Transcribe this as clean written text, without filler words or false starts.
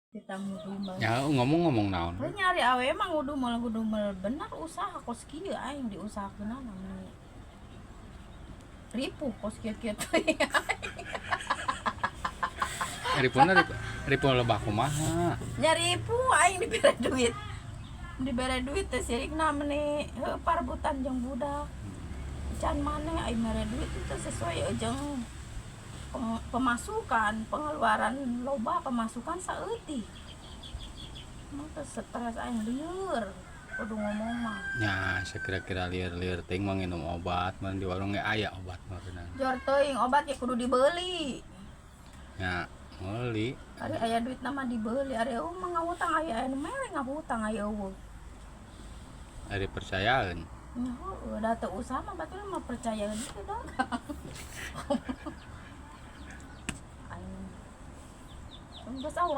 Kita ngudumel. Ya, ngomong-ngomong naon? Heuh, nyari awe mah ngudumel ngudumel bener usaha kos kieu, aing diusahakeun meni ripuh kos kieu kieu teh. Ripuna ripuh lebah kumaha? Nyari ripuh, aing dibere duit. Dibere duit teh sirikna meni heuh parebutan jeung budak. Can maneh aing mere duit itu sesuai jeung pemasukan, pengeluaran loba, pemasukan saeutik. Mah teh stres aing, lieur kudu ngomong mah. Ya, sekira-kira lieur-lieur teuing mah nginum obat, mun di warung ge aya obat mah beunang. Jor teuing, obat ya kudu dibeli. Ya, meuli. Ari aya duit nama dibeli, ari eueuh mah ngahutang, aya aya nu mere ngahutang, aya eueuh. Ari percayaeun. Nya heueuh, da teu usaha mah batur mah percayaeun teh dagang. Aing geus ah, urang.